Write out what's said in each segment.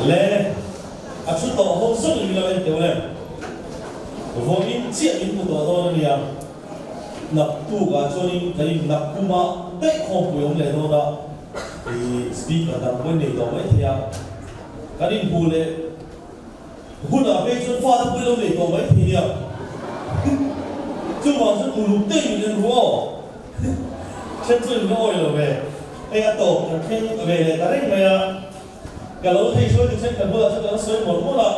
Le, a thu tawh ho zawng in lo en teuh le. Vawiin chiah min hmu tawh dawn a nia. Naktuk ah chuanin kan in nakkum ah daih khawmpui awm leh dawn a, i speaker dang pawhin nei tawh mai thei a. Kan inhmu leh hunah phei chuan fate pawhin lo nei tawh mai thei nia. Chuvang chuan uluk deuhin min en ru aw. Then chu in va awi lo ve. Hei a tawp kan thleng ve leh ta reng mai a. Ka lo thei hruai tu then kan bulah chuan ka lo sawi mawlh mawlh a.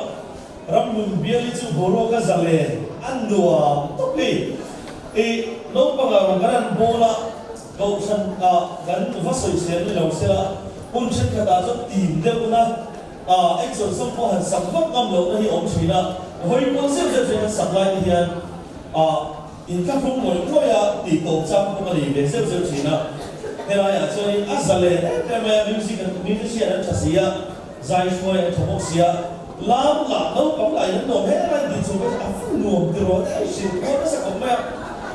Ramhmun bial hi chu boruak a za len a nuam tawp hei. I naupangah rawn kan han bawl a, kohhran ah kan va sawisel ni lo sela, hun thenkhatah chuan tim deuhna ah action song pawh han sak vak ngam lohna hi a awm thin a. Vawi pawn zeuh zeuh chuan kan sak lai te hian ah Inthlahrung ngawih ngawih a tih tawp chang pawh ka nei ve zeuh zeuh thin a. Helaiah chuanin a za leh em em mai a, music an musician an tha si a, zai hruai an tha bawk si a, lam lah naupang lah in an nuam hle mai tih chu ka a fu nuam ti rawh daih hrilh kual nasa khawp mai a,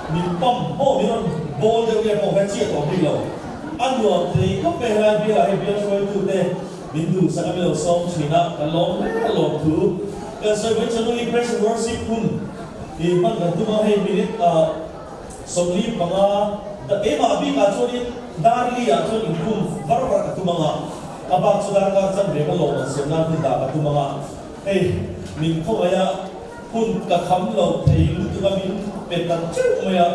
min pump maw min rawn bawl deuh nge pawh kha chiah tawh bik lo. A nuam thei khawp mai helai bialah hei bial hruaitute min duhsak a min lo sawm thin a, ka lawm hle a lawmthu kan sawi mai chuan nungi praise and worship hun I hman kan tum a, hei minute 45 da keimah bikah chuanin dar li ah chuan inkhum var var ka tum ang a, a bak chu darkar chanve ka lawm an siam nan hun dah ka tum ang a, hei min khawngaih a, hun ka kham lo thei lutuk a min pe ta teuh mai a,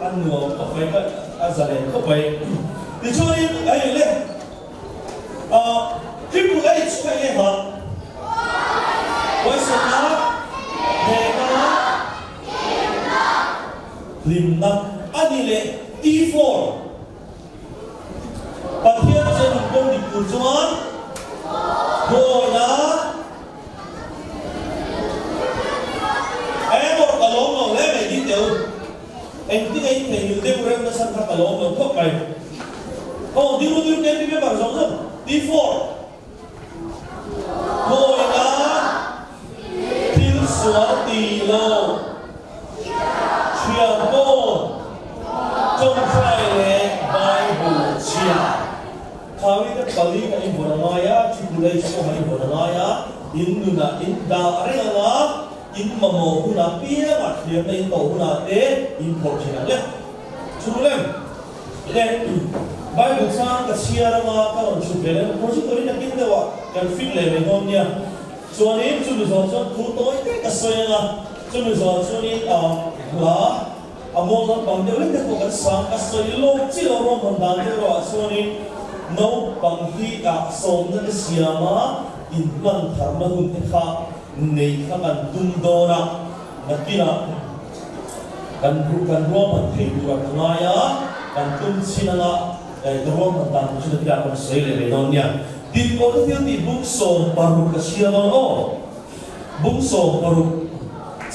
a nuam khawp mai ka a zalen khawp mai. Tichuanin hei le Triple H kha enge hah? Huaisenna, hnehna, hlimna a ni leh T4 Pathian che nun kawng dik tur chuan thuawina Engmawh ka lawm lo hle mai ding teh u. Engtin a intheihnghilh deuh reng nasa kha ka lawm lo khawp mai. Aw, ding u ding KP member zawng zawng, T4, Kawina thil sual ti lo, thiam pawn, tawngtai leh Bible chhia. Khawite pali kan invawn a ngai a, Triple H pawh kan invawn a ngai a, in nunah in dah reng ang a, In mamawh hunah piangah thliamna in tawh hunah te in phawrh thin ang le. Chu lem le Bible chang ka chhiar anga ka rawn chhut ve leh projector in a kin deuh a kan fit leh mai dawn nia. Chuanin chumi zawh chuan thu tawi te ka sawi anga chumi zawh chuanin a hla a mawl lampang deuh lek te pawh kan sang ka sawi lo chi lo ruahman dan deuh erawh ah chuanin naupang hi ah sawmna te siama inhman tharna hun te kha Nei kha kan tum dawn a, nakinah kan kan ruahman thei tur a ka ngai a, kan tum chin anga ka ruahman dan tur chu nakinah kan sawi leh mai dawn nia. Tin pawh chu thil tih bung 16 ka chhiar dawn aw. Bung 16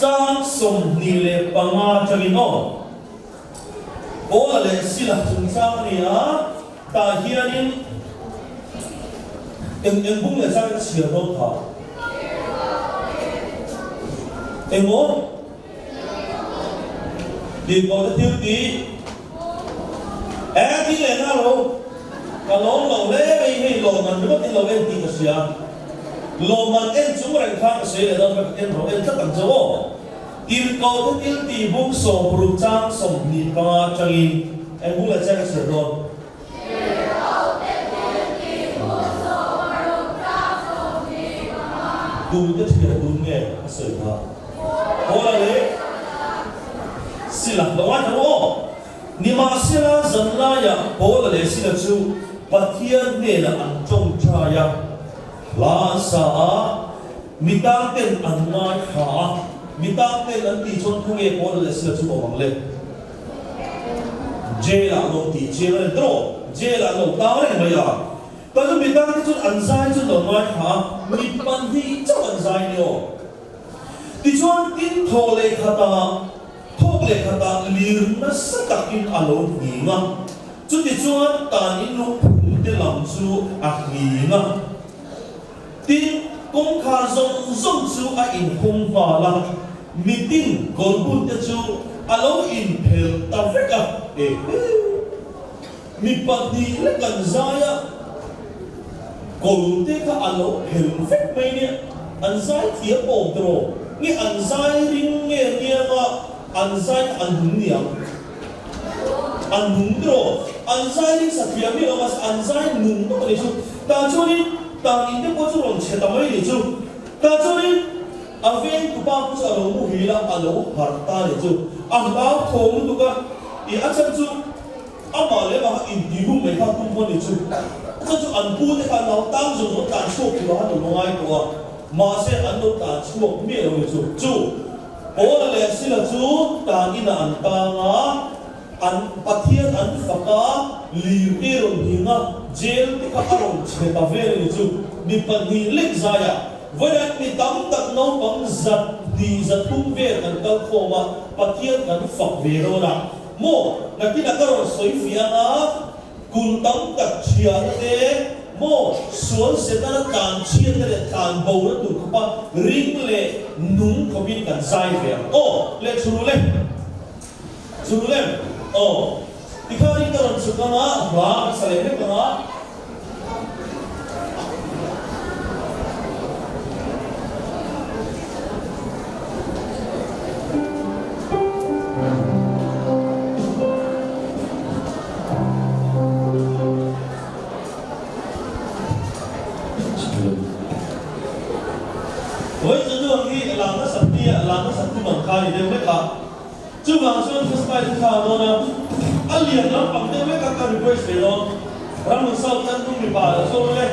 chang 25 atangin aw. Paula leh Sila chungchang a ni a, tah hianin eng eng bung leh changin a chhiar dawn kha? Engmaw? Tihpawhna thil tih e tih leh na lo, ka lawm lo hle mai hei lawmman ringawt in lo en tih ka hria. Lawmman en chung reng khan ka sawi leh dawn kha ka en rawh en tlat ang che aw. Tirhkohte thil tih bung 60 chang 25 atangin eng bung leh chiang ka chhiar dawn? Tirhkohte thil tih bung 60 chang 25. Tute thian tun nge a sawi kha? Paula leh Sila lo ngaithla rawh aw. Nimahsela zanlaiah Paula leh Sila chu Pathian hnenah an tawngtai a, hla an sa a, Mi tang ten an ngaithla a, mi tang ten an tih chuan khawnge Paula leh Sila chu awm ang le? Jail ah lo tih chiang a ni tawh, jail ah lo tang reng mai a. Ka chu mi tang te chuan an zai chu lo ngaithla a, mi pahnih chauh an zai ni aw. Tichuan tin thawk leh khatah, thawk leh khatah lir nasa takin a lo nghing a, chutichuan tan in lungphum te lam chu a nghing a. Tin, kawngkhar zawng zawng chu a inhawng nghal a, mitin kawlbun te chu a lo inphelh ta vek a. Ehe! Mi pahnih lek an zai a, Kawr te kha a lo phel vek mai nia, an zai thiam awm tiraw? Nge an zai ring nge nianga an zai kha an nung niang? An nung tiraw? An zai ring sa thiam miah lo mahse an zai nung bawk a nih chu. Tah chuanin tah in te pawh chu rawn chhe ta mai nih chu. Tah chuanin a veng tupa pawh chu a lo muhil a, a lo harh ta nih chu. A hlauthawng lutuk a, ih a chhan chu. Amah leh amah kha intihum mai kha tum pawh ni chu. Chu chu an pu te kha an lo tang zawng zawng tlan chhuak tur ah an lo ngai tawh a, mahse an lo tlan chhuak miah lo ni chu. Chu Paula leh Sila chu tan inah an tang a, an Pathian an fak a, lir te rawn nghing a, jail te kha a rawn chhe ta vel a ni chu. Mi pahnih lek zaiah vawiin mi tam tak naupang 200 300 vel kan kal khawm a, Pathian kan fak ve dawn a. Maw, nakinah ka rawn sawi fiah ang a, kul tam tak thiahna te, maw, sual Setana tlan chhiatna leh tlan bona tur khawpa ring leh nung khawpin kan zai ve ang. Aw, leh chhuru lem, chhuru lem, aw, tikhanin ka rawn chhuk ang a, hla ka sa leh hlek ang a. Vawi chu chu ang hi lang nasat nia lang nasat tum ang kha a ni deuh vek a. Chuvang chuan ka style chu thla dawn a, a lian lampang deuh vek a ka request ve dawn. Ramhmun South tan tum mipa lo chhuak ule.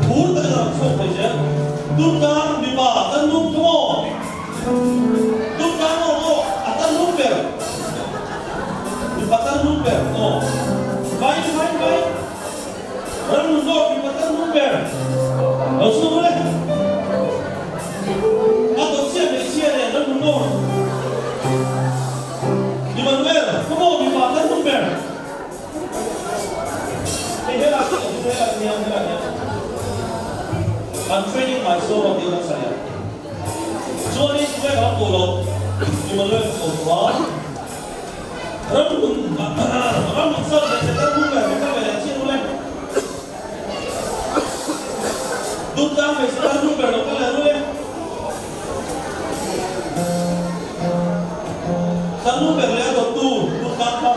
Phur takin a rawn chhuak thei zel. Tunkar mipa tan lum thu maw? Tunkar maw maw? A tan lum ber. Mipa tan lum ber aw. Vai vai vai. Ramhmun North mipa tan lum ber. Lo chhuak ule. A dawt chiah hmeichhia nen Ramhmun North. Emmanuel, khawmaw mipa tan lum ber. Hei helai hi a hlu helai hian helai hian I'm training my soul a tih nasa nia. Chuanin tunge ka lo koh loh Emmanuel ka koh tawh a. Ramhun ramhun sal leh che tan hung ber ka ve leh chiah ule. Dutlang hmeichhe tan hung ber lo kal leh ule. Tan hung ber leh a dawttu Dutlang kha.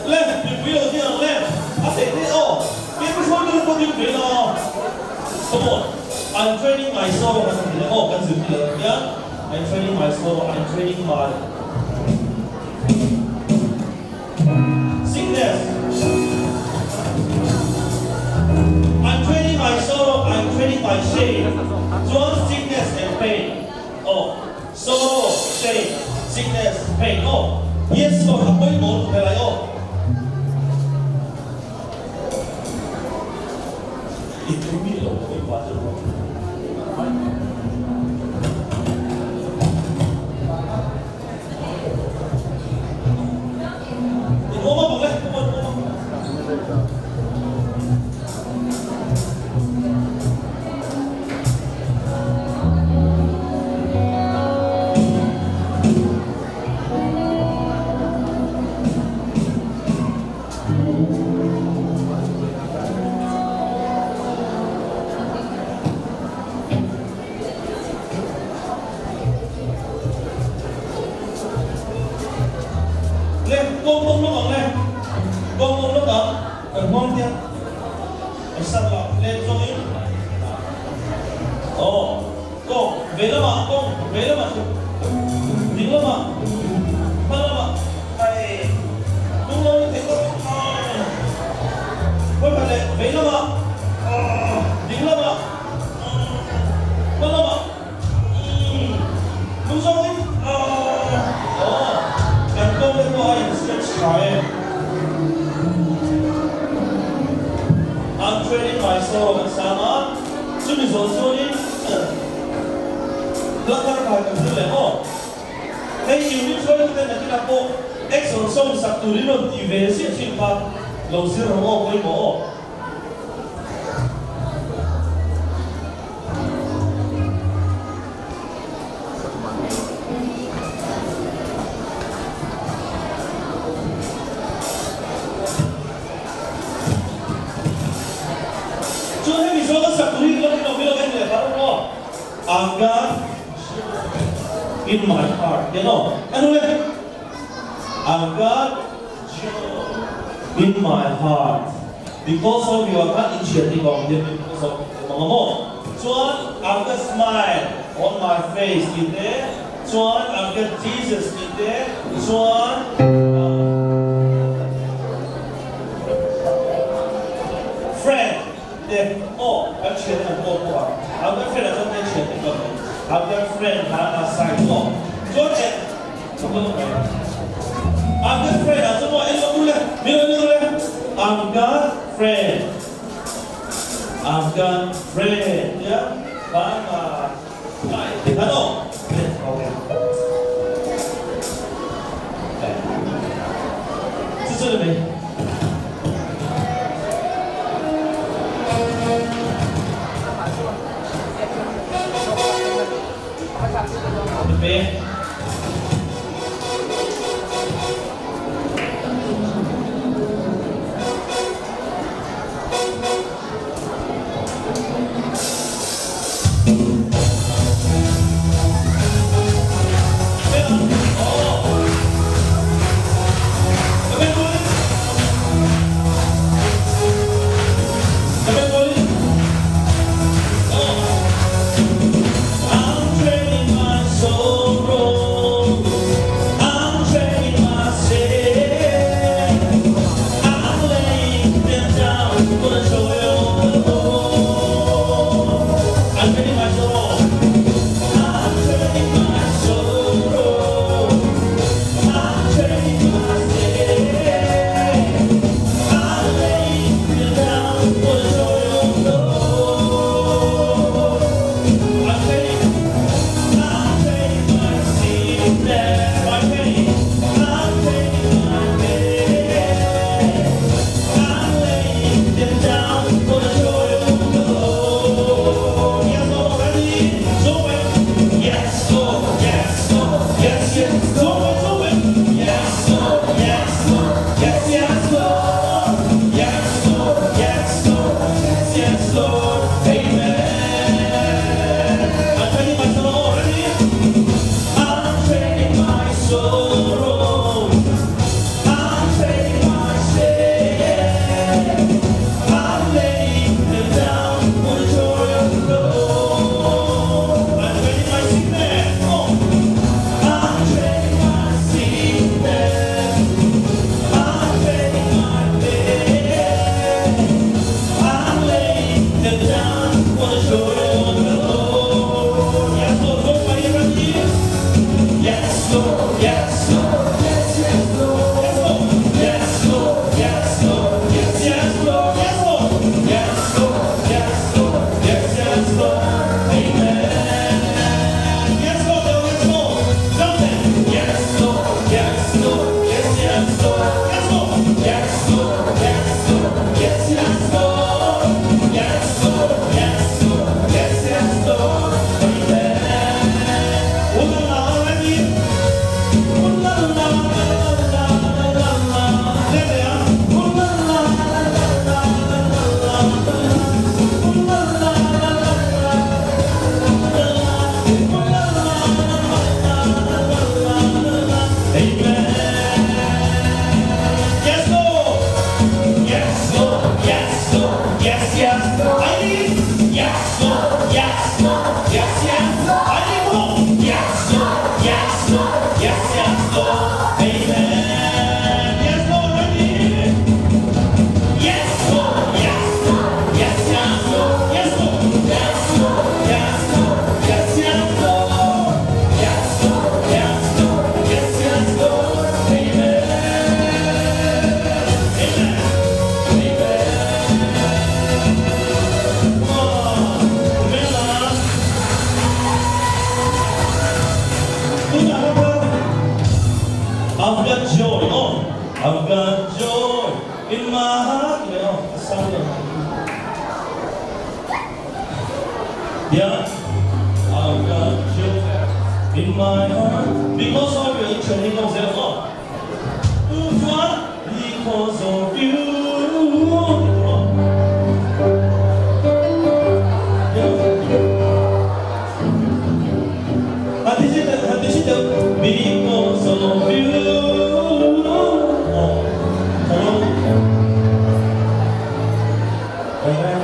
Le, mipui lo ding ang le, a theih theih aw, kei pu hruai tur pawh ding ve la aw. Come on, I'm training my sorrow kan ti leh aw, kan zirtir lo hian, I'm training my sorrow, I'm training my sickness, I'm training my sorrow, I'm training my shame, chuan sickness and pain aw. Sorrow, shame, sickness, pain aw. Yes Lord, a pawimawh lutuk helai aw. I tui miah lo pawh i va chu rawh. In awm a bawk le, come on, awm a. Le, kawng kawng lawk ang le, kawng kawng lawk ang, kan hmang tia. Sangla let zawngin aw kawng ve lamah kawng ve lamah chu ding lamah hma lamah ai tung lo in theih tawh hawi khat leh vei lamah ding lamah hma lamah tung zawngin aw kan kawng te pawh a in stretch. Hla thar kai kan zir leh maw? Hei unit hruaitute nakinah pawh action song sak turin rawn ti ve ziah thin kha lo zir rawh aw pawimawh aw. Chuan hemi zawnga sak turin lo in awm ilo en leh har aw. I've got joy in my heart you know anu le I've got joy in my heart because of you ah khan inchhiat hi ka awm hian because of awm ang a maw chuan I've got smile on my face tih te chuan I've got Jesus tih te chuan Friend te aw kan thian an pawh pawh a I've got friend ah chuan kan thian te ka mai I've got friend khan a side aw chuan eh I've got friend ah chuan maw en lo ule min lo en ule I've got friend I've got friend tia khan a lai ti khan aw okay chu chu ni mai. Ni In my heart tih leh aw a sang lo. Yeah, I've got you in my heart because of you in thian hi ka awm zel ang aw. Tu chuan because of you tih tur aw. Han ti si deuh, han ti si deuh because of you aw. Hello.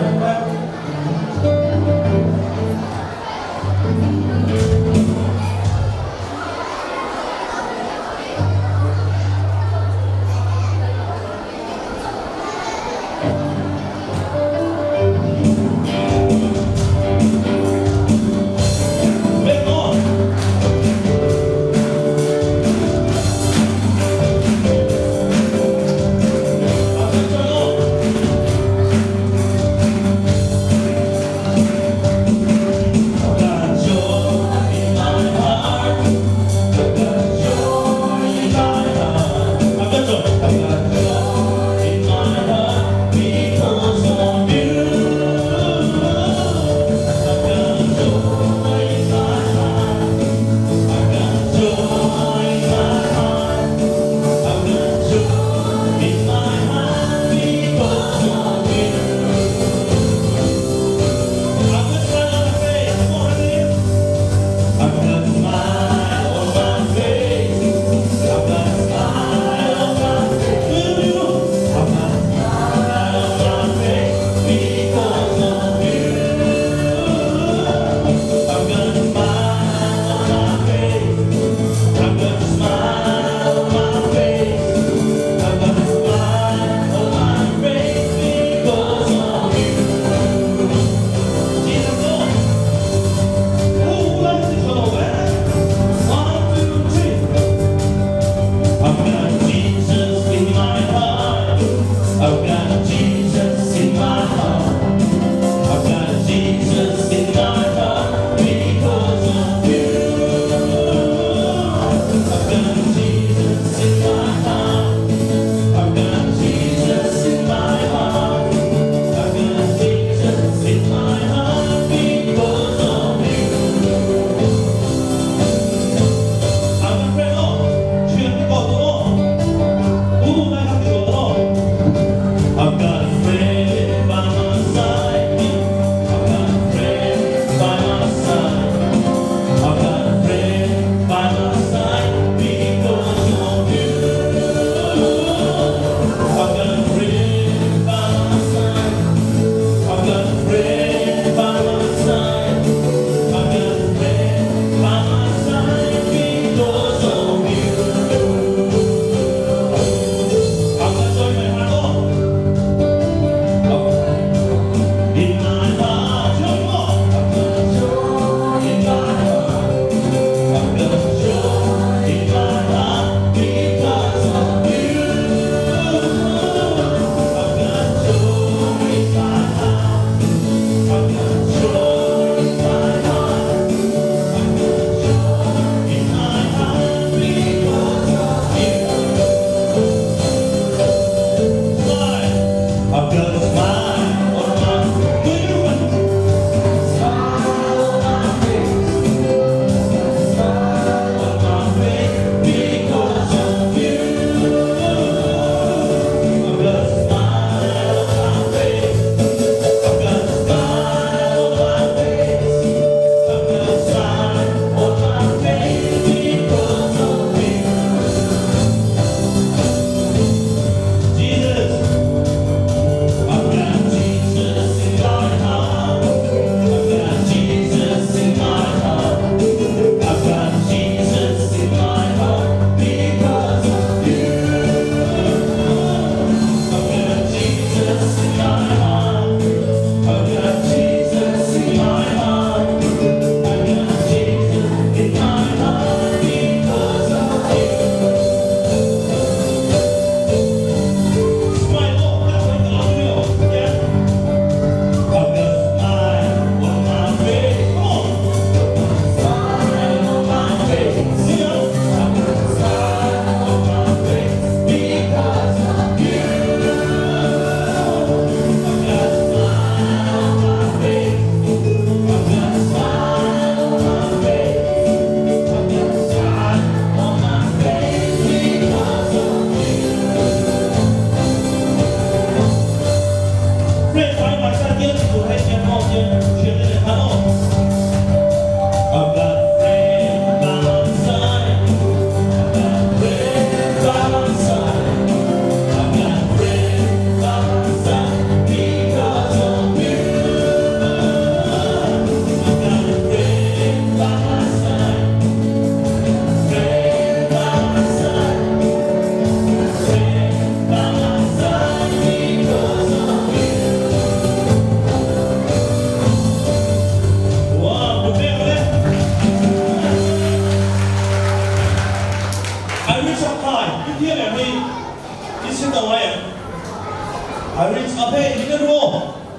I reach up hei min en ru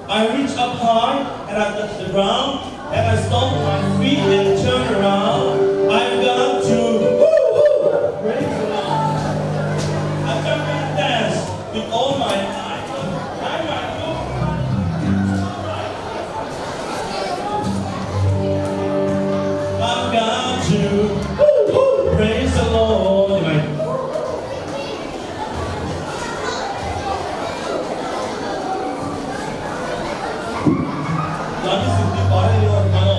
I reach up high and I touch the ground and I stomp my feet and turn around I've got to woo woo praise the Lord I jump and dance with all my might I might look I've got to woo woo praise the Lord ti mai. Lani Sindhi pare ni wan mano.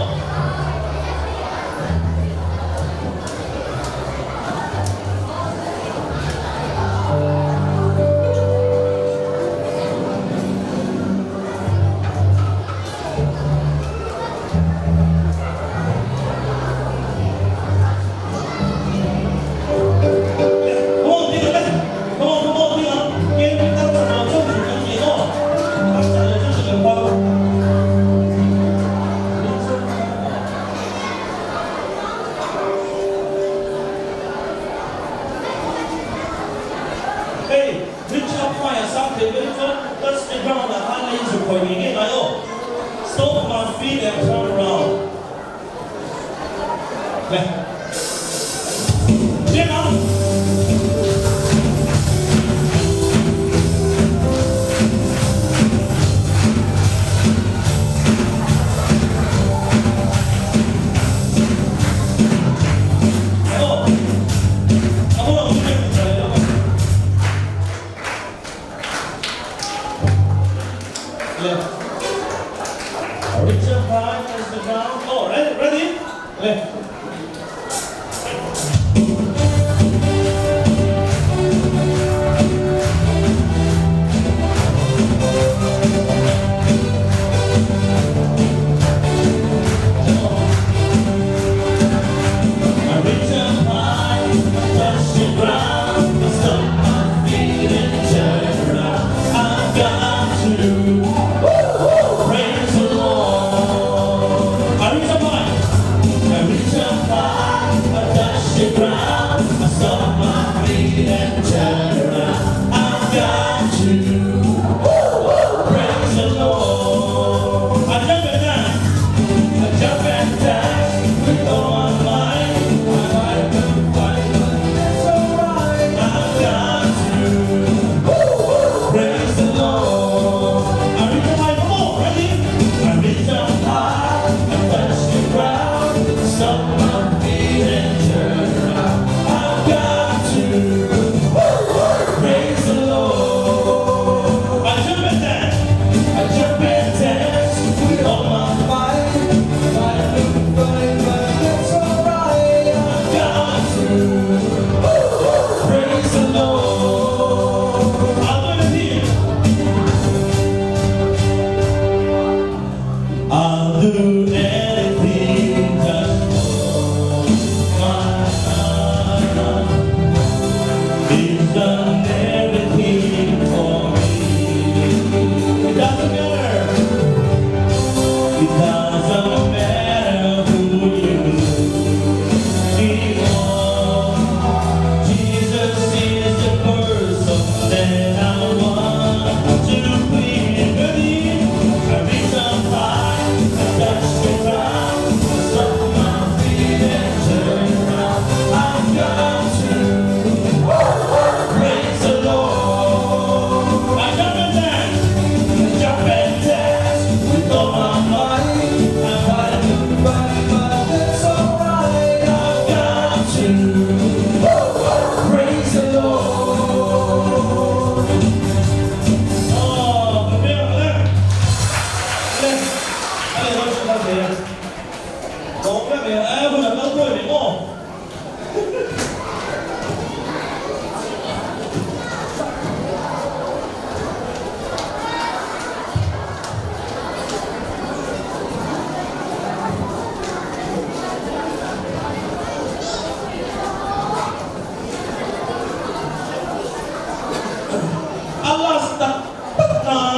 A last tak tak nan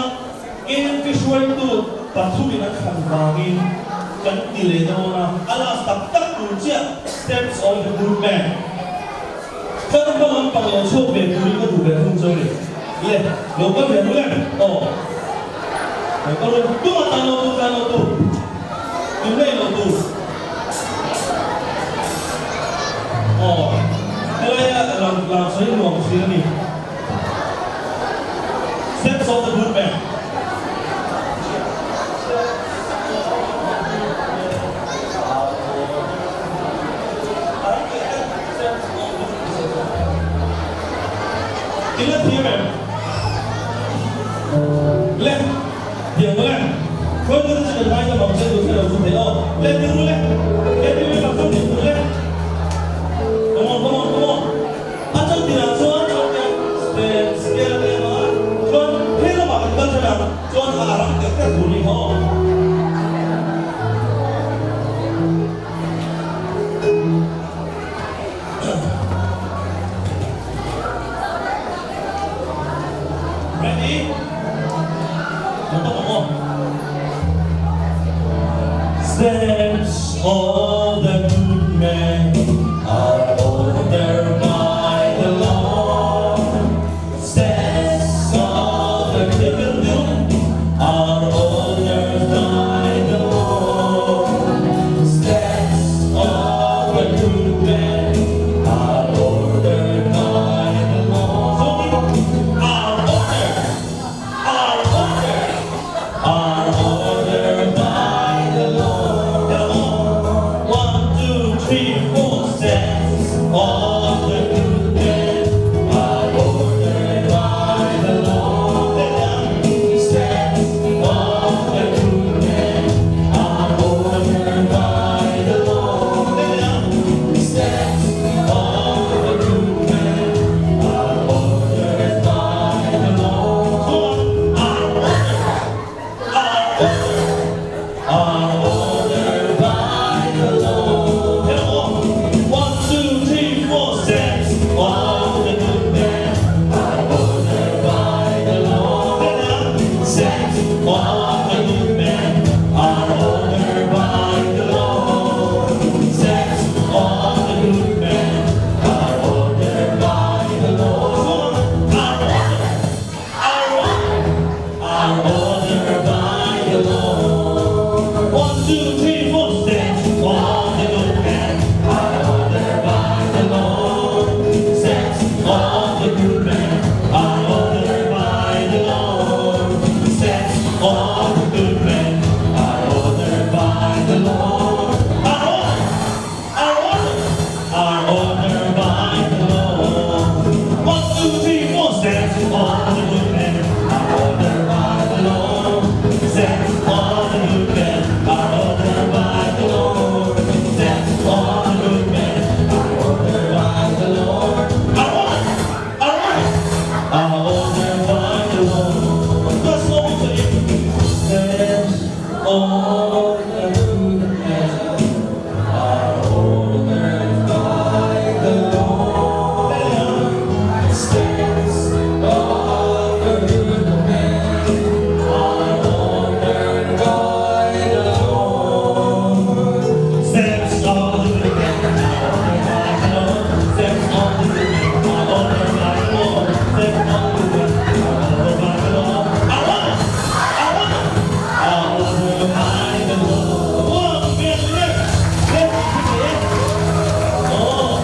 KMP hruaitu pathumin an thlan vangin kan ti leh dawn a, a last tak tak tur chiah Steps of the Good Man. Tlarhma lampang lo chhuak ve turin ka duh ve thung chu a ni. Le, lo kal ve ru em? Aw. Lo kal ru. Tumah tan lo tu, tan lo tu. Tum ngei lo tu. Aw. Helaia lang lang sawi nuam thin a ni. Steps of the good man. I la thiam em? Le, thiam le. Hruaitu te chu kan ngaidam ang che tu che lo chu thei aw. Le ti ru le. Le ti ru lang ti ru le. Come on, come on, come on. A chang tinah chuan chuan tiang steps vel a em a, chuan he lamah kan kal than a, chuan a rang tek tek tur ni kha aw. Ready? Lo tawp ang aw. Steps of the good man are ordered by the Lord. Steps of the wicked are ordered by the Lord. Steps of the good man are ordered by the Lord. Are ordered, are ordered, are ordered by the Lord. One, two, three, four. Steps of the good man are ordered by the Lord. Steps of the good man are ordered by the Lord. Steps of the good man are ordered by the Lord. Are ordered, are ordered, are ordered by the Lord. One, two, three, four. Steps of the good man are ordered by the Lord. Steps of the good man are ordered by the Lord. Steps of the good man are ordered by the Lord. Are ordered, are ordered, are ordered by the Lord. One, two, three, four. Steps of the good man are ordered by the Lord. Steps of the good man are ordered by the Lord. Steps of the good man are ordered by the Lord. Are ordered, are ordered, are ordered by the Lord. One, two, three, four. Steps of the good man are ordered by the Lord. Steps of the good man are ordered by the Lord. Steps of the good man are ordered by the Lord. Are ordered, are ordered, are ordered by the Lord. Let's go to it. Steps of the good man are ordered by the Lord. Steps of the good man are ordered by the Lord. Steps of the good man are ordered by the Lord. Steps of the good man are ordered by the Lord. Steps of the good man are ordered by the Lord. Are ordered, are ordered, are ordered by the Lord. One, two, three, four. Oh.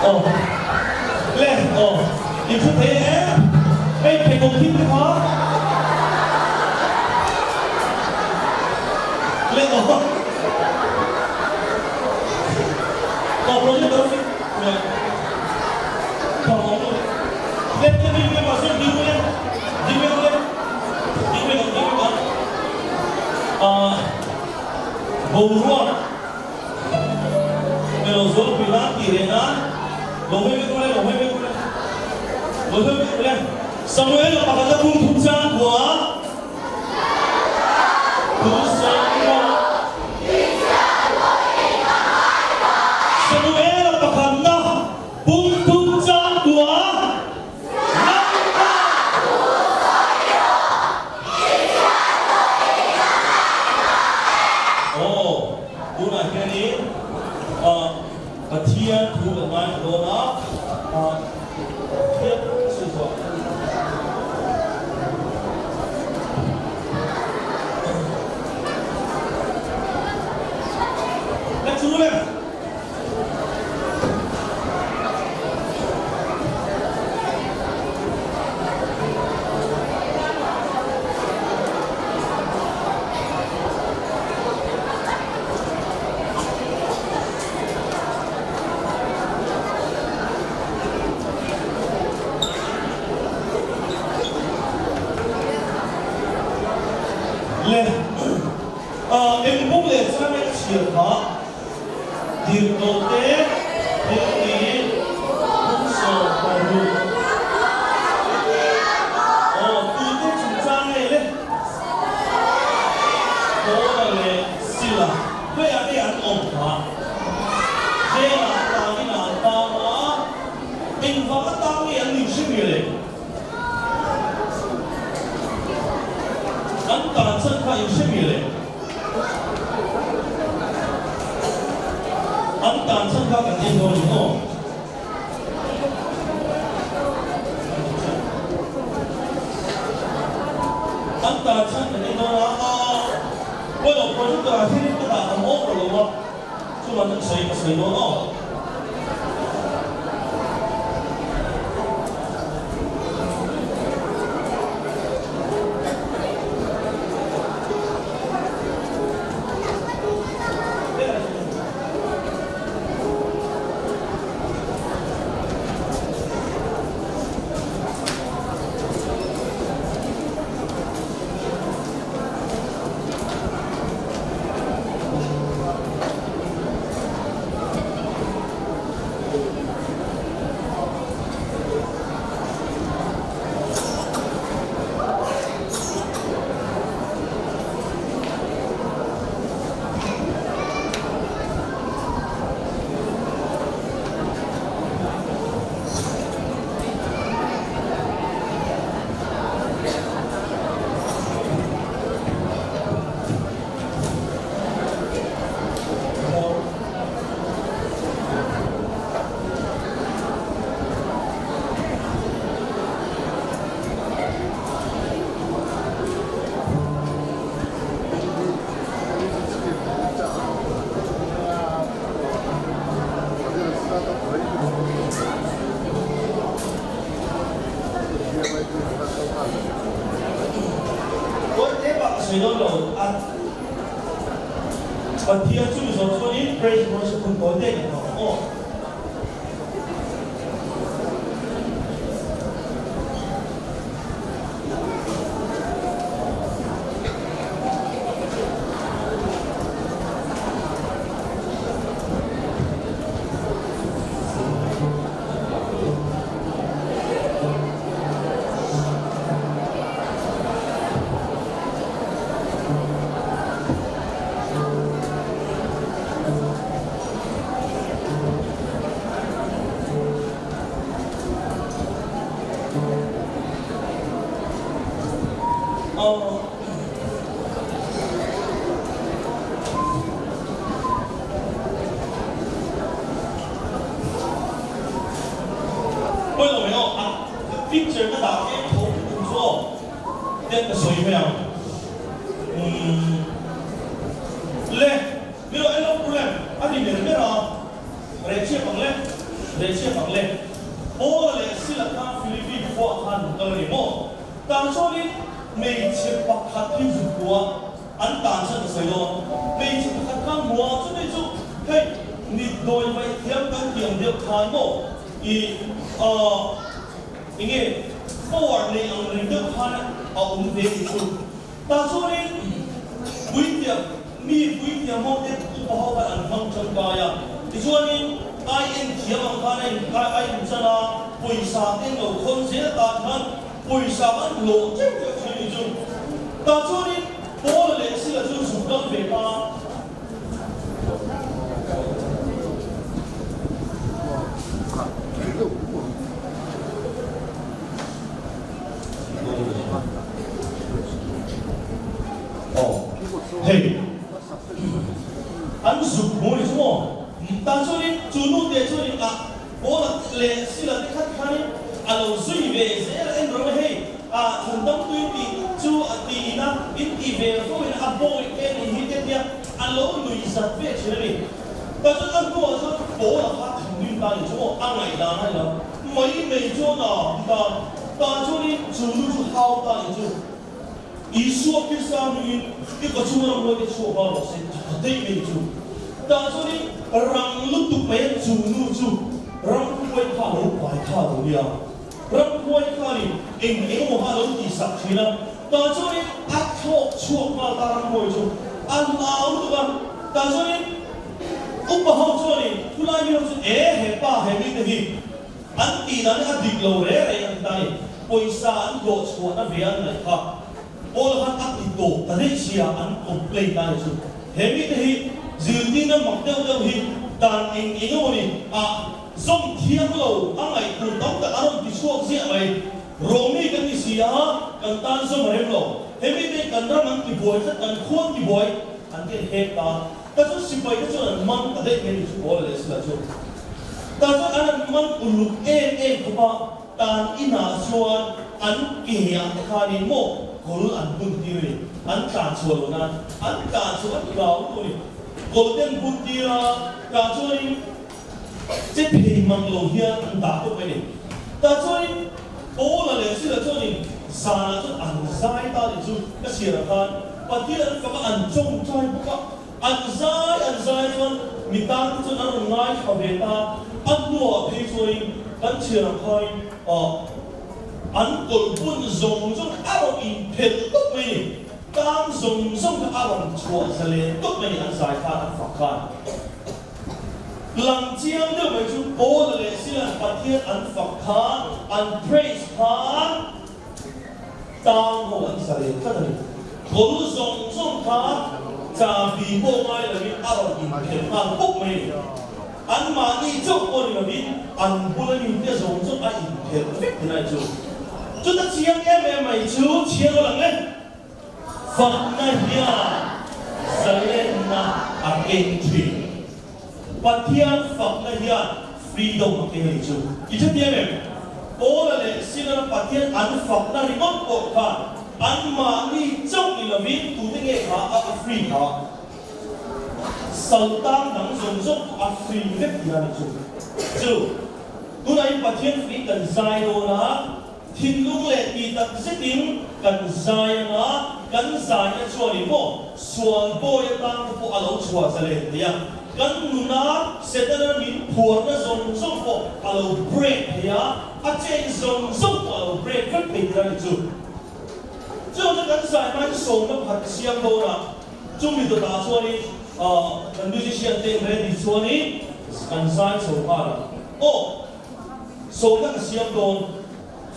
Aw, le, aw, in thu thei em? Hei pheikhawk thim te kha. Le, aw. Aw, project a fit le. Thawm awm lo. Le, le, ding ve pastor, ding ve le. Ding ve le. Ding ve ang, ding ve ang. Ah, boruak. Melo zual pui nan tih leh nan lo hawi vek ule, lo hawi vek ule, lo hawi vek ule. Samuel a pakhat a bung thum chang kua thu sawi rawh. Samuel a pakhat na bung thum chang kua Lalpa thu sawi rawh. Aw. Le eng bung leh chang nge ka chhiar kha? Tirhkohte thiltih 16. Aw, tute chungchang nge le? Paula leh Sila khawiah nge an awm kha? Jail-ah tangin an tang a, engvang atang nge an nih hrim nge le? An tan chan kha in hre mi le? An tan chan kha kan en dawn ni aw. An tan chan kan en dawn a, aa pawilo projector ah hian in ka dah tam awk lo a, chuan ka sawi ka sawi dawn aw. Kawlte bak a sawi dawn lo a. Pathian chu mizo chuanin praise and worship hun tawi te kan hmang ang aw. Pawilo mai aw, a picture ka dah tlem tho tum chu aw. Ten ka sawi mai ang. Umm le, mi lo en lo problem a ni ber ber a, reh chhiap ang le, reh chhiap ang le. Paula leh Sila khan Philippi khuaah khan an kal a ni maw? Tah chuanin hmeichhe pakhat hi zukua an tan chuan ka sawi dawn. Hmeichhe pakhat kha hmua chumi chu hei mitdawi vaih thiam kan tih ang deuh khan maw i aah Enge power nei ang reng deuh khan a awm ve tih chu. Tah chuanin puithiam, mi puithiam ho te upa ho khan an hmang tangkai a. Tichuanin ai en thiam ang khan a in a in chan a, pawisa te an lo khawn zel tan khan pawisa an hlawh teuh teuh thin a ni chu. Tah chuanin Paula leh Sila chu zuk kal ve ta a. Hei an zuk hmu ni chu maw? Tah chuanin chu nu te chuanin a Paula leh Sila te khat khanin a lo zui ve zel a en rawh hei a thandam tui tih chu a tiin a in ti ve fo in a bawi te nih hi te tia a lo nui zat ve thin a ni. Tah chuan a hnuah chuan Paula kha thinrim ta ni chu maw a ngaihdan a ni lo mai mai chuan a ti ta. Tah chuanin chu nu chu hau ta ni chu Isua Krista hmingin i kaw chhunga ram huai te chhuak nghal rawh se ti ta daih mai chu. Tah chuanin rang lutuk mai a chu nu chu ram huai kha a lo pai kha a lo nia. Ram huai khanin eng eng emaw kha a lo tihsak thin a. Tah chuanin a thla. thlawk chhuak nghal ta ramhuai chu a hlau lutuk a, tah chuanin upa ho chuanin khulai mi ho chu e he pa he mite hi an tih dan hi a dik lo reng reng an ti ta a ni, pawisa an hlawh chhuahna ve an ngaih kha Paul khan a ti tawp ta daih sia an complain ta a ni chu. He mite hi zirtirna mak deuh deuh hi dan eng eng emaw ni a zawm thiang lo a ngaih tur tam tak a rawn ti chhuak ziah mai. Rawmi kan ni si a, kan tan zawm a rem lo. He mite hi kan ram an ti buai tlat, kan khua an ti buai an ti an hek ta. Ta chuan sipai te chuan an man ta daih mai ni chu Paul leh Sila chu. Ta chuan an an man uluk em em khawp a. Tan inah chuan an ke ah te khanin maw kawl an bun tir a ni. An tlan chhuah loh nan an tlan chhuah an hlau lutuk a ni. Kawl te an bun tir a, tah chuanin che phei mang lo hian an dah tawp mai a ni. Tah chuanin Paula leh Sila chuanin zanah chuan an zai ta tih chu ka chhiarah khan Pathian an fak a, an tawngtai bawk a. An zai an zai chuan mi tan te chuan an rawn ngaithla ve ta, a hnuah phei chuanin kan chhiar ang khain aw an kawlh bun zawng zawng a rawn inphelh tawp mai ni, tang zawng zawng kha a rawn chhuah zalen tawp mai ni an zai khan an fak khan. Lang chiang deuh mai chu Paula leh Sila'n Pathian an fak khan an praise khan, Tang ho an zalen tlat a ni. Kawl zawng zawng kha chahbi pawh ngai loin a rawn inphelh nghal bawk mai a ni. Anmahni chauh pawh ni loin an bula mite zawng zawng a inphelh vek thin a ni chu. Chuta chiang em em mai chu chhiar aw lang e. Fakna hian zalenna a keng thin. Pathian fakna hian freedom a keng a ni chu. I hrethiam em? Paula leh Silara Pathian an fakna ringawt pawh khan anmahni chauh ni lovin tute nge kha a a free kha? Sal tang dang zawng zawng pawh a free vek tih a ni chu. Chu, tunah in Pathian free kan zai dawn a, Thinlung leh tih tak zetin kan zai ang a, kan zaina chuan ih maw sual bawi atan te pawh a lo chhuah zalen thei a, kan nuna Setana min phuarna zawng zawng pawh a lo break thei a, a chain zawng zawng pawh a lo break vek thei tir a ni chu. Chuan chu kan zai hmain sawmna pakhat ka siam dawn a, chumi dawtah chuanin kan musician te ready chuanin kan zai chho nghal ang. Aw! Sawmna ka siam dawn.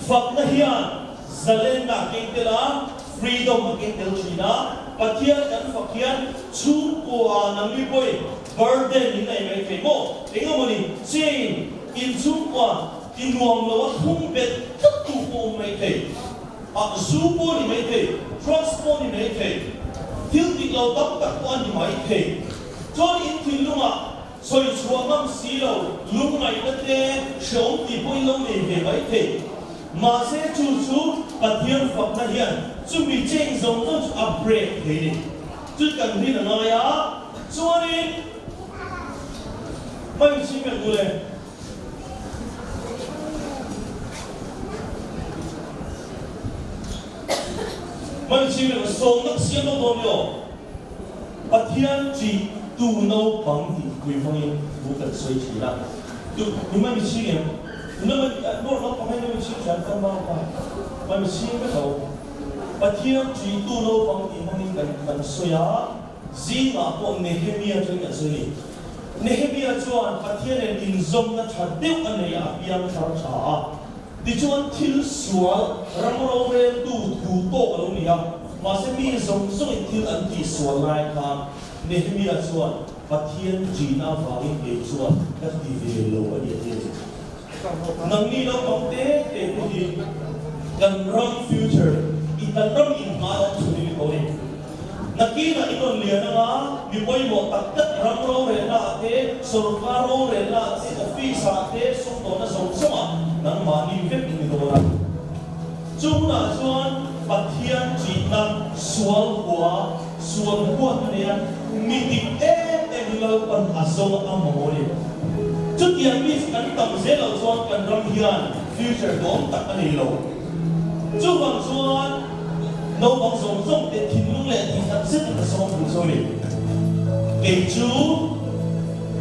Fakna hian zalenna a keng tel a, freedom a keng tel thin a. Pathian kan fak hian chhungkua nangni pawhin burden in nei mai thei maw? Engemawni chain in chhungkua ti nuam lo a thlung bet tlat tu pawh awm mai thei. Ah, zu pawh ni mai thei, drugs pawh ni mai thei, thil dik lo tam tak pawh a ni mai thei. Chuan in thinlungah Sawi chhuah ngam si lo, lungngaihna te hreawm tih pawhin lo nei ve mai thei. Mahse chu chu Pathian fakna hian chumi chain zawng zawng chu a break thei ni. Chu kan rin a ngai a, chuanin hmai chhim em ule. Hmai chhim em sawmna ka siam lo dawn ni aw. Pathian chi tu naupang tih pui hmangin thu kan sawi thin a. Tu ni mai mi chhing em? Tuna mai nawr naupang hi mai mi chhing thiam tam mau kha mai mi chhing vek lo. Pathian chi tu naupang tih hmangin kan kan sawi a, zingah pawh Nehemia chuan kan sawi a ni. Nehemia chuan Pathian nen inzawmna tha deuh a nei a, a piang thar tha a. Tichuan thil sual ram roreltu thu tawk a lo ni a, mahse mi zawng zawngin thil an tih sual lai khan Nehemia chuan Pathian ṭihna avangin kei chuan ka ti ve lo a ni a ti a ni. Nangni naupang te te te hi kan ram future i kan ram inhma awm chhun i ni tawh a ni. Nakinah i rawn lian anga mi pawimawh tak tak ram rorelna ah te, sorkar rorelna ah te, office ah te, sumdawnna zawng zawng ah nangmahni vek i ni dawn a. Chu hunah chuan Pathian ṭihna sual hua, sual huat a nei a, mi dik em em hi Lalpan a zawng a mamawh a ni. Chutiang mi chu kan tam zel loh chuan kan ram hian future duhawm tak a nei lo. Chuvang chuan naupang zawng zawng te thinlung leh tihtak zetin ka sawm duh chu a ni. Kei chu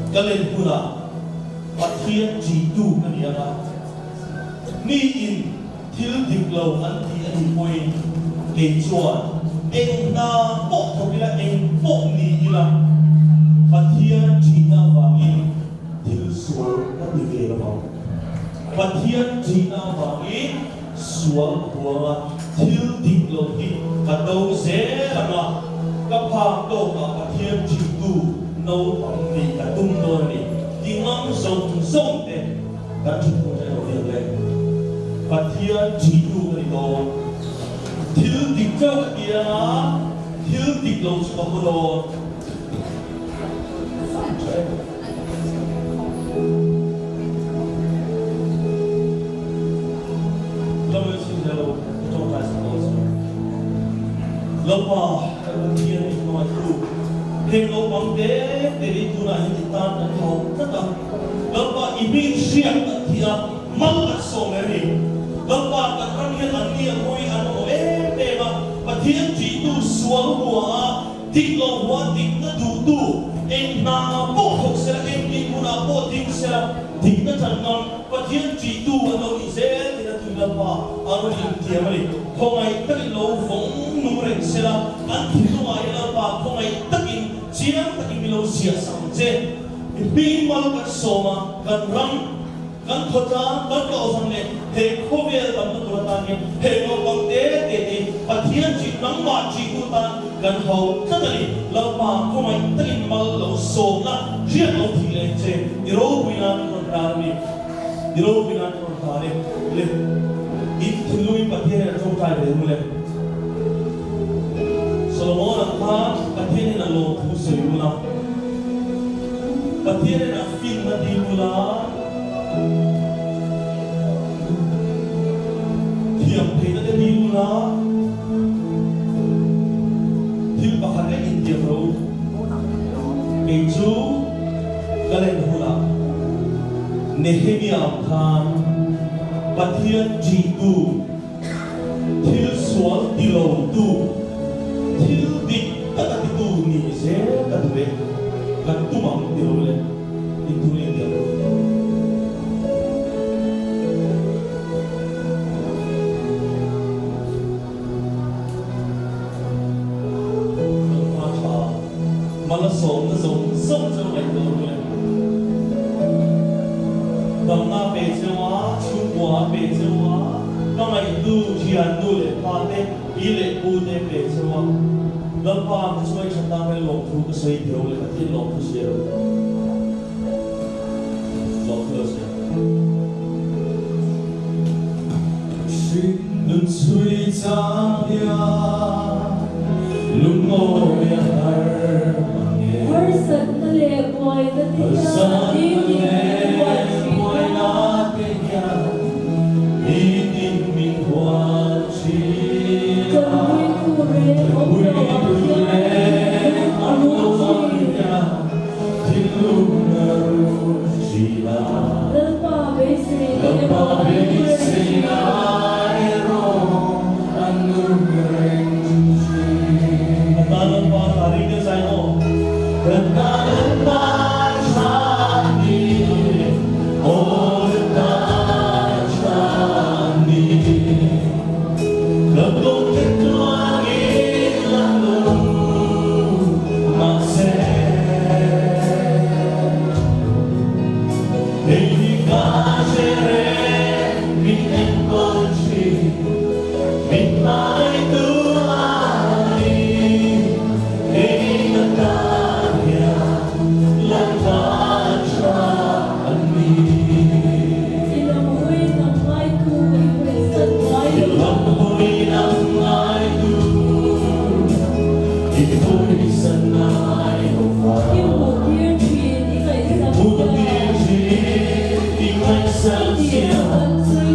ka len hunah Pathian ṭihtu ka ni ang a, mi in thil dik lo an ti a nih pawhin kei chuan. Eng hna pawh thawk ila, eng pawh ni ila, Pathian ṭhihna avangin thil sual ka ti ve lo ang. Pathian ṭhihna avangin sual ka huang a, thil dik lo hi ka do zel ang a, ka phak tawkah Pathian ṭhihtu naupang nih ka tum dawn a ni. Ti ngam zawng zawng te kan ṭhut hmun erawh hi ang le. Pathian ṭhihtu ka ni dawn. Thil dik chauh ka ti anga thil dik lo chu ka hmu dawn. Lalpa kan Pathian i hmangaihtu, heng naupang te te hi tunah hian i tan kan hau tlat a. Lalpa i hming hriat kan thi a, mal kan sawm leh a ni. Lalpa kan ram hian an ni ang hawi an mamawh em em a, Pathian ṭihtu sual hua a, Dik lo hua dikna duhtu eng hna pawh thawk sela, eng dinhmunah pawh ding sela, dikna ṭan ngam Pathian ṭihtu an lo nih zel tiin a tui Lalpa a rawn intiam a ni. Khawngaih takin lo vawng nung reng sela, an thinlungah hian Lalpa khawngaih takin chiang takin mi lo ziah sak ang che. Mi hming mal kan sawm a, kan ram. Kan khawtlang, kan kohhran leh he khawvel damna tur atan hian he naupang te te te hi Pathian ṭih nangmah ṭihtu tan kan hau tlat a ni. Lalpa khawngaih takin mal lo sawmna hriat lo thih leh che i ropui nan ka rawn hlan a ni. I ropui nan ka rawn hlan e. Le in thinlungin Pathian hian a ṭawngṭai ve ru le. Solomon-a khan Pathian hian a lawmthu sawi bula Pathian hian a Finna ti bula thiam theihna te ti bula thil pakhat leh intiam ro kei chu ka len hunah Nehemia ang khan Pathian ṭihtu Thil sual ti lotu, thil dik tak a titu nih zel ka duh e, kan tum ang ti lo le, inthung in diam rawh. Kan hma tha, mal a sawmna zawng zawng chu ngaihtuah ru le. Damna pe cheu a, chhungkua a pe cheu a, ka ngaihtu thian nu leh pa te, pi leh pu te pe cheu a. Lalpa ka chuai that nan hian lawmthu ka sawi tiro le, Pathian lawmthu sawi ro. Lawmthu lo sawi. Nun chhui chang hian lungawi a har mang e. Harsatna leh buaina te hian nitin min hual thin a. Tanpuitu reng awm lo ang hian thinlung a rul thin. Lalpa beiseina erawh a nung reng thin. I lam hawi nang ngaitu i hawisan ngai lo. I hmuhtir thin i ngaihsam zia.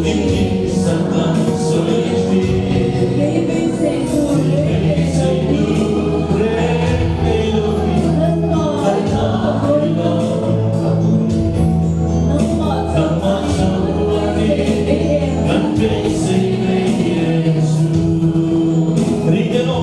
I tih sak kan sawi thin. Kei beisei tur reng nei lo hi. Lalpa i lam ka hawi lo. Nangmah chauh a ni kan beisei em ang.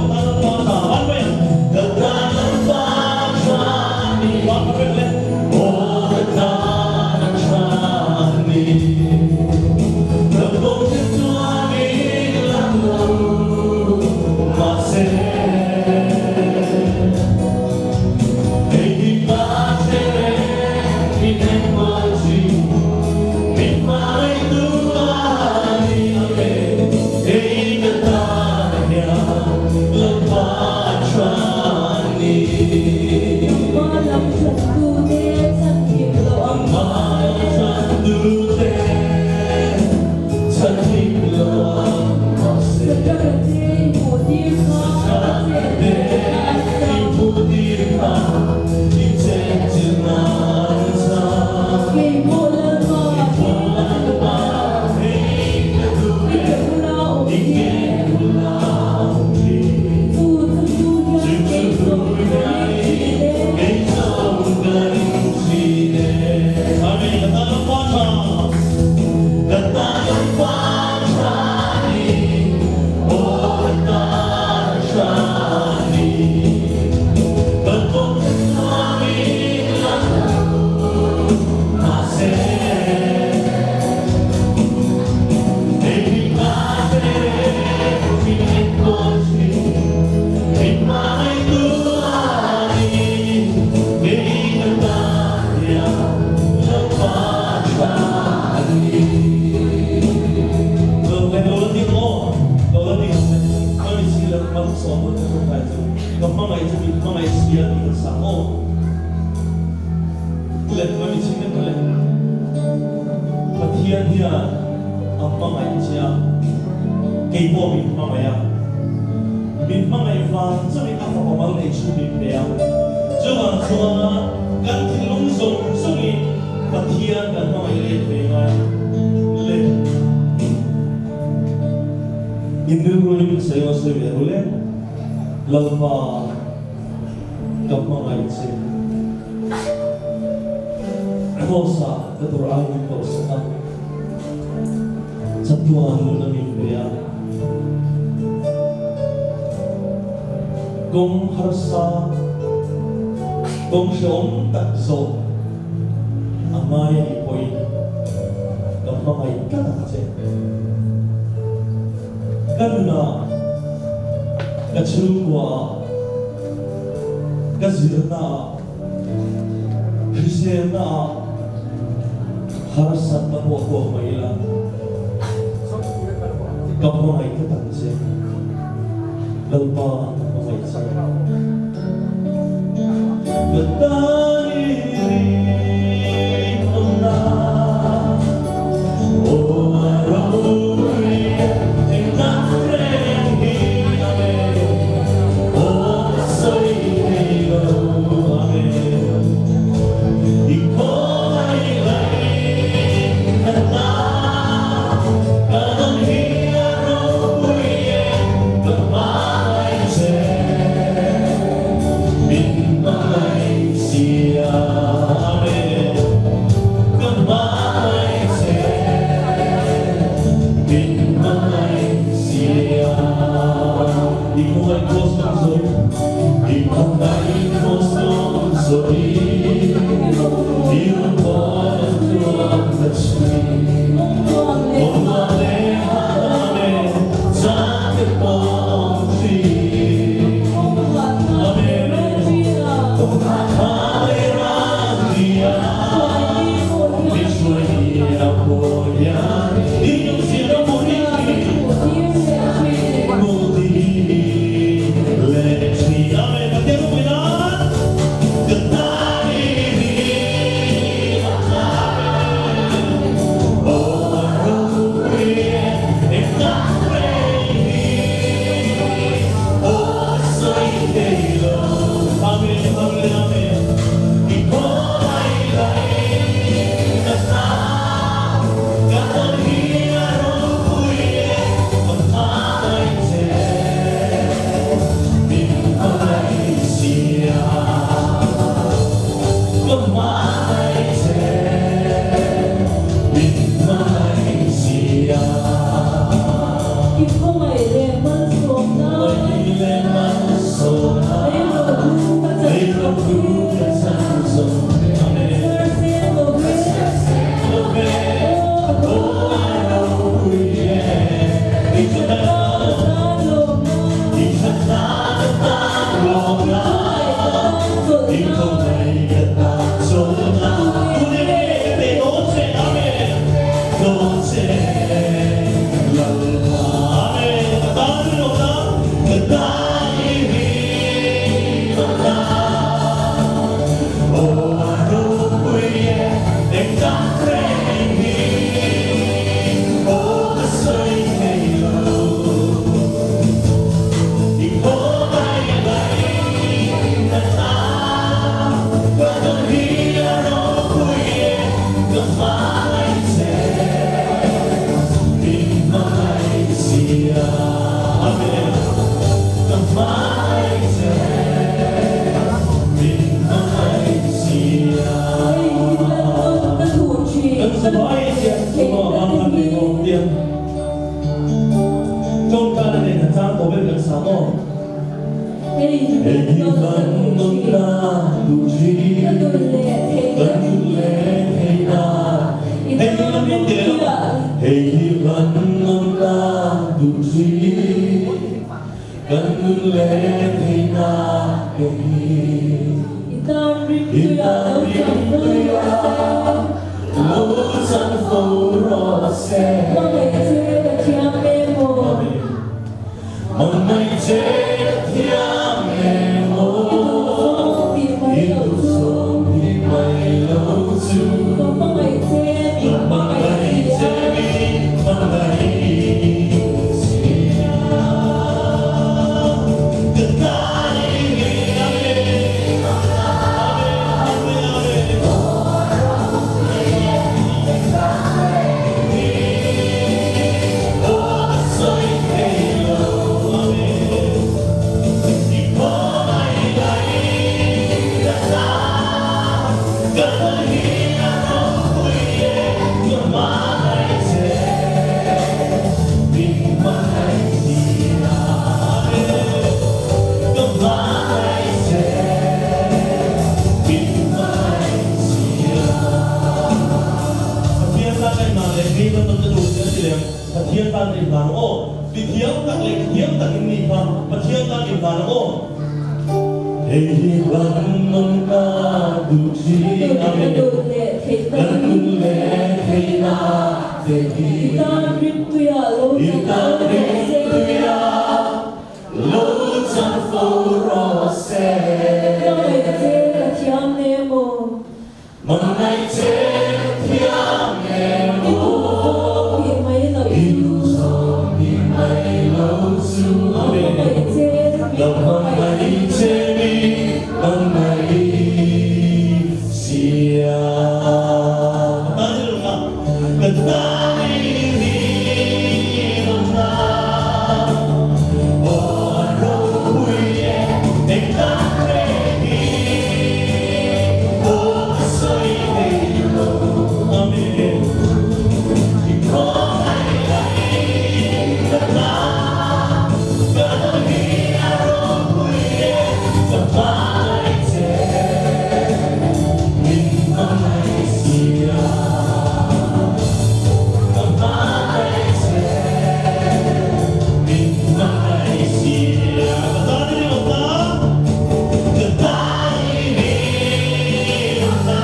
malsawm ka tawngtai chu ka hmangaih chu min hmangaih si a tih ka chak aw. Le mai chhing te le Pathian hian a hmangaih che a, kei pawh min hmangaih a, min hmangaih vang chauhin a fapa mal nei chu min pe a, chuvang chuan kan thinlung zawng zawngin Pathian kan hmangaih let ve ngai le. In rilru hi min sawi sawi ve ru le Lalpa. Ka hmangaih che. Kraws ah ka tur ai min koh sak a, chatuan nun a min pe a. Kawng harsa, kawng hrehawm tak zawh a ngai a nih pawhin ka hmangaih tlat ang che. Ka nunah, ka chhungkuaah, ka zirnaah, hriselnaah harsatna pawh tawk mai ila, ka hmangaih tlat ang che. Lalpa ka hmangaih che. Ka tan i rinawmna aw a ropui engah reng hi Amen aw ka sawi thei lo Amen i khawngaih laih ka ta ka nun hi a ropui e ka hmangaih che. Min hmangaih sia Amen ka hmangaih che Min hmangaih sia I khawngaih cross kan sawi I khawngaih cross kan sawi I rawn pawn tluang ka chhui Awmna leh hahna leh zan te pawh thin I khawngaih leh malsawmna Leilo hlu ka chan zo Chhar seng lo ve Aw a ropui e Ka tan lawmna I khawngaih ka tan chawlhna Tu Hei hi lan nawn ka duh thin. Ka theihna te hi. Hei hi lan nawn ka duh thin. Ka nun leh theihna te hi. I tan rinpuia. I tan rinpuia lo chang fo rawh se. Hmangaih che ka thiam em aw. Hmangaih che thiam em aw. I duhzawng tih mai lo chu. Ka hmangaih che min hmangaih sia. Ka tan i ni Amen Amen Amen. Pathian tan a inhlan leh hei kan rawn la duh che a ti lem. Pathian tan a inhlan ang aw. Mi thiam tak leh mi thiam tak in nih kha Pathian tan inhlan ang aw. Hei hi kan nun ka duh thin a ni. Kan nun leh theihna che hi. I tan rimtuia lo chan fo rawh se. Hmangaih che ka thiam nem aw. Hmangaih che ka thiam em I duhzawng aw. tih mai loh I chu. duhzawng tih mai loh chu. Ka hmangaih che Ka min hmangaih hmangaih si. che min hmangaih sia. Ka tan i ni lo na. Aw a ropui e, engtak reng hi. Aw ka sawi thei lo. Amen. I khawngaih lai ka tan, ka nun hi a ropui e, ka hmangaih che min hmangaih sia. Ka hmangaih che min hmangaih sia. Ka tan i ni lo ta, ka tan i ni lo ta.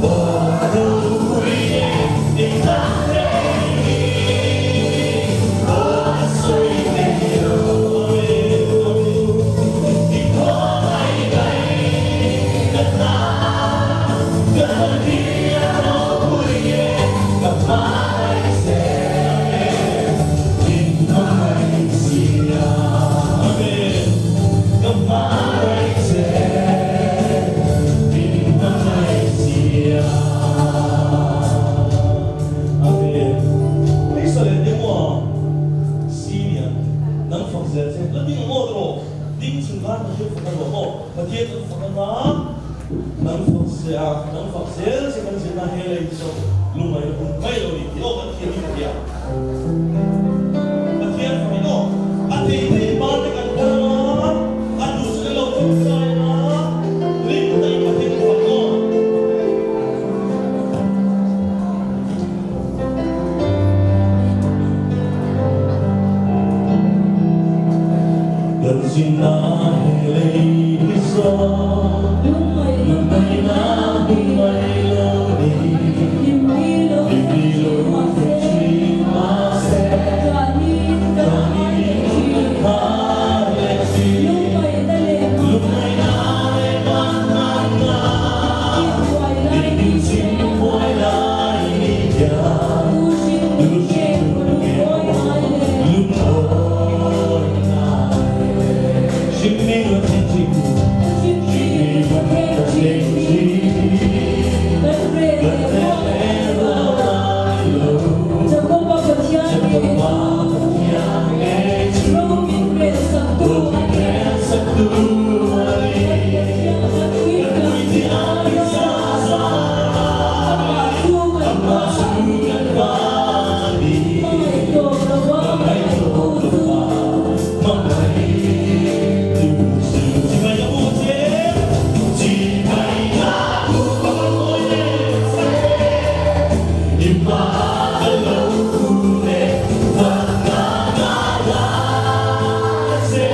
Aw ropui e, engtak reng hi. Aw ka sawi thei lo. I khawngaih lai ka tan, ka nun hi a ropui e, ka hmangaih che min hmangaih sia. Amen. Ka hmangaih che min hmangaih sia. Amen. Hei sawi leh deuh maw? Senior, nang fak zel che. La ding ang aw tawh. Ding chung khan Pathian fak a ruah maw? Pathian kan fak anga nang fak se a, nang fak zel che kan zirna he lei hi zawng lungngaih na hun mai lo ni tih aw kan thiam in ka hria. Pathian fak in aw a thei thei ban te kan phar anga a duh chu kan lo tawngtai anga hlim takin Pathian kan fak aw. Kan zina he lei hi zawng Lungngaihna hun mai lo ni Hlimni lo thlen thin mahse Tlani kan khar leh thin Lungngaihna leh manganna Min chim huai lai ni hian Duhrin nge lungawi ngai le Hrimmi ka thlen thin Hrimmi ka thlen thin Kan rel leh rual ngai lo Jakoba Pathian ngei chu Ro min rel sak tu a ni. Kan puithiam sa zara Amah chu kan va ni. Hmangaih tawp lova hmangaih tu chu. Chibai ka bu che. Chibai ka bu ka van mawi le sak e. I hma ka lo kun e van nga nga la che.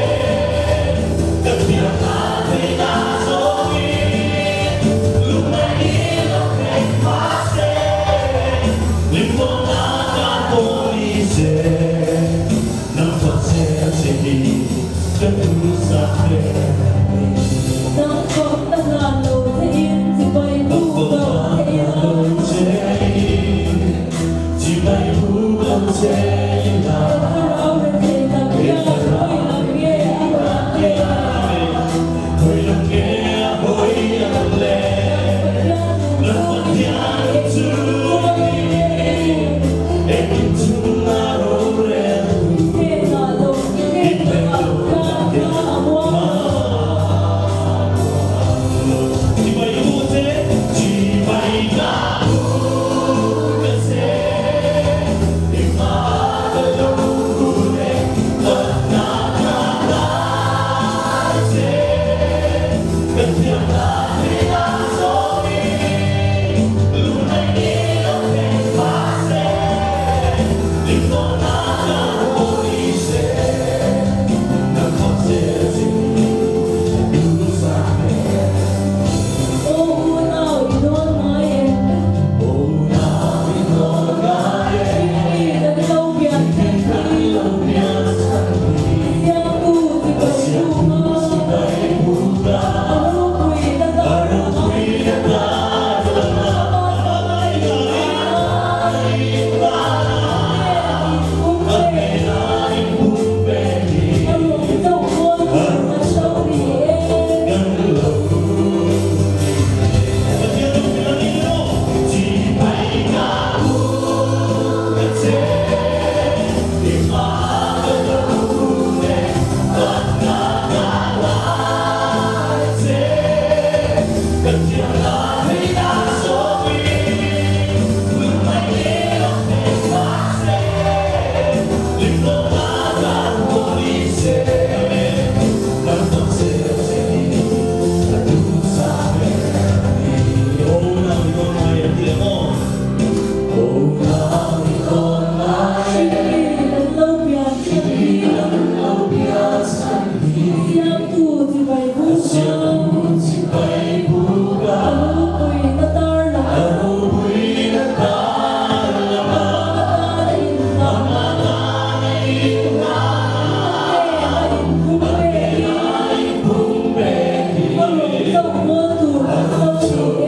Nang fakna hlan lo che in chibai buk lo che ila. Ka thlarau rethei tak hian hawi lam nge a hawi lam le? Nang Pathian nung chungin engkim Hnenah lo i hnen takah khan hma a muang lo. Aw unau i dawn ngai em? Hringmi kan lo pian chhan hi Siamtu chibai buk a, a ropui na dar lamah Ama tan a inpumpe A ruang chauh mual tur kan lo ni e. Hringmi kan lo pian chhan hi Siamtu chibai buk a, a ropui na tar lam a, amah atan a inhlan, a hnen a inphum pekin a rawn chauh mual tur kan lo ni e.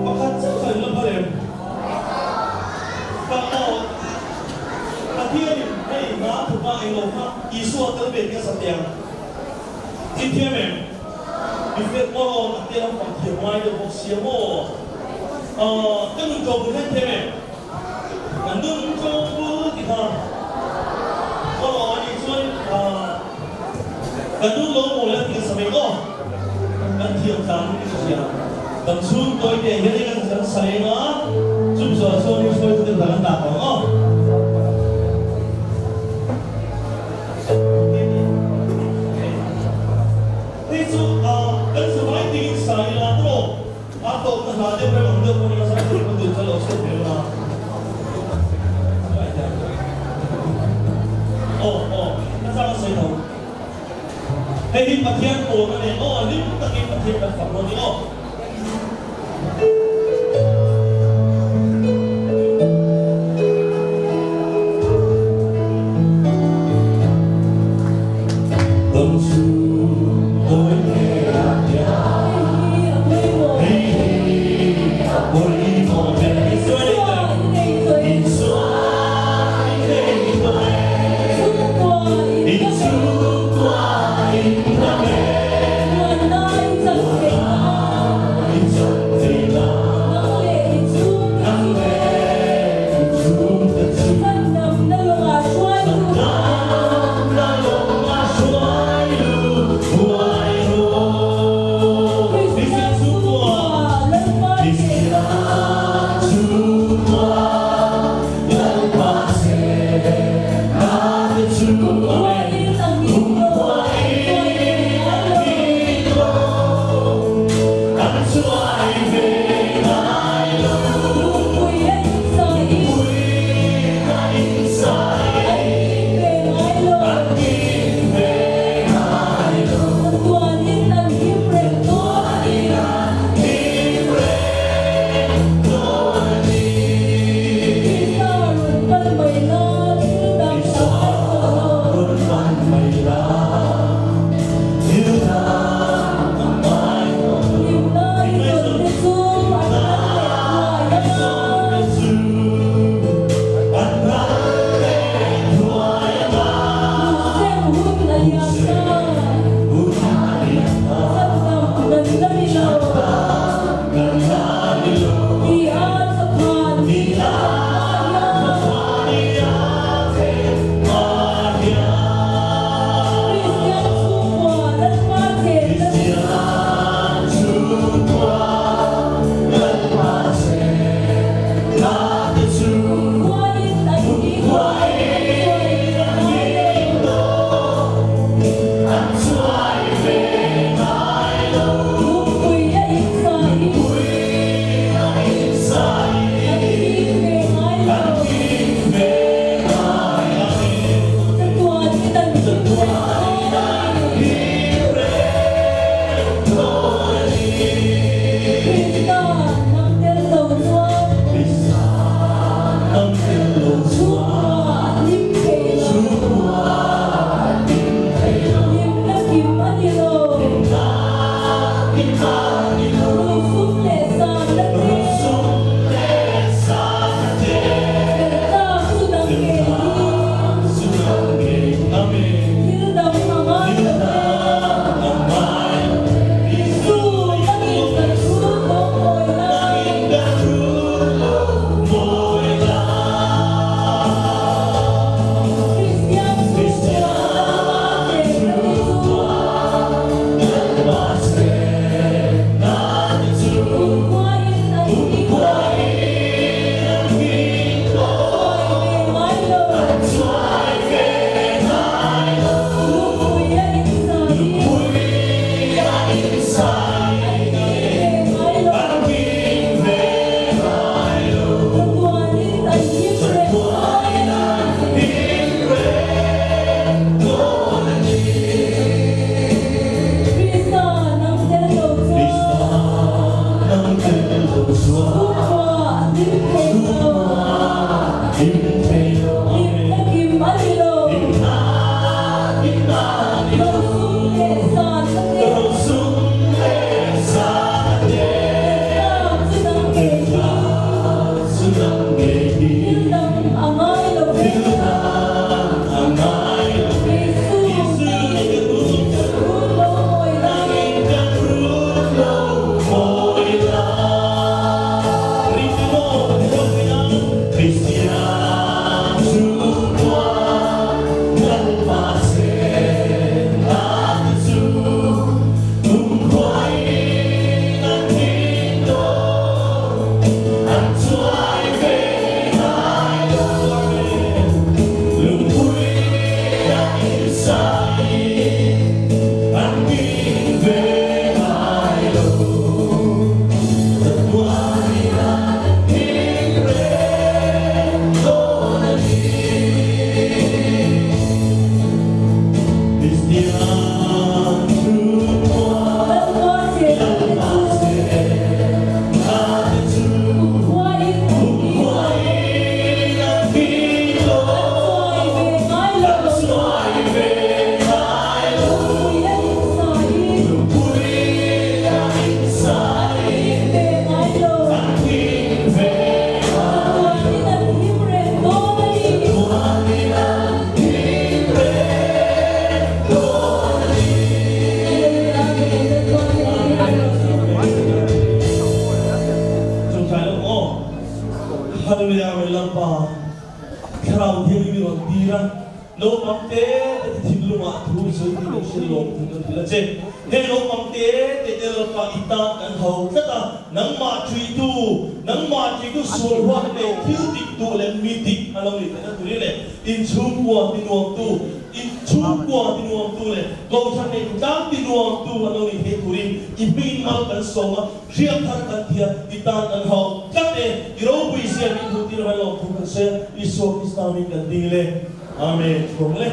Pakhat chauh kha in la hma lem. Ka aw Pathianin hei hna thupa englo kha Isua kal ve tih a sa teh ang. Thil thiam em? Mi fet maw a tel ang pang thiam ngai deuh bawk sia maw? Aw ka nun ṭo bul hian thiam em? Ka nun ṭo bul ti kha maw a nih chuan ka nun lo maw le a ti ka sa ve aw. Kan thiam tlang in ka hria. Kan chhung tawi te hian hei kan kan sa leng a, chumi zawh chuan hei hruaitu te hna kan dah tawh ang aw. Hei chu kan zavai tingin sa ila tawh a tawpna hla deuh rem ang deuh pawh ni a zai tur kan duh kha lo chhuak ve ula. Aw aw a chang a sawi tho. Hei hi Pathian pawn a nen aw, hlim takin Pathian kan fak dawn ni aw. tih kan hriat lawm thu kan hrilh a che. Hei naupang te te te Lalpa i tan kan hau tlat a, nangmah ṭuitu, nangmah ṭuitu sual huat leh thil dik duh leh mi dik a lo nih theihna turin leh inchhungkua tinuamtu, inchhungkua tinuamtu leh kohhran leh khawtlang tinuamtu a lo nih theih turin i hmingin mal kan sawm a, hriat thar kan ti a, i tan kan hau tlat e, i ropui zia min hmuh tir avangin lawmthu kan sawi a, Isua Krista hming kan dil e. Amen. Thuang le.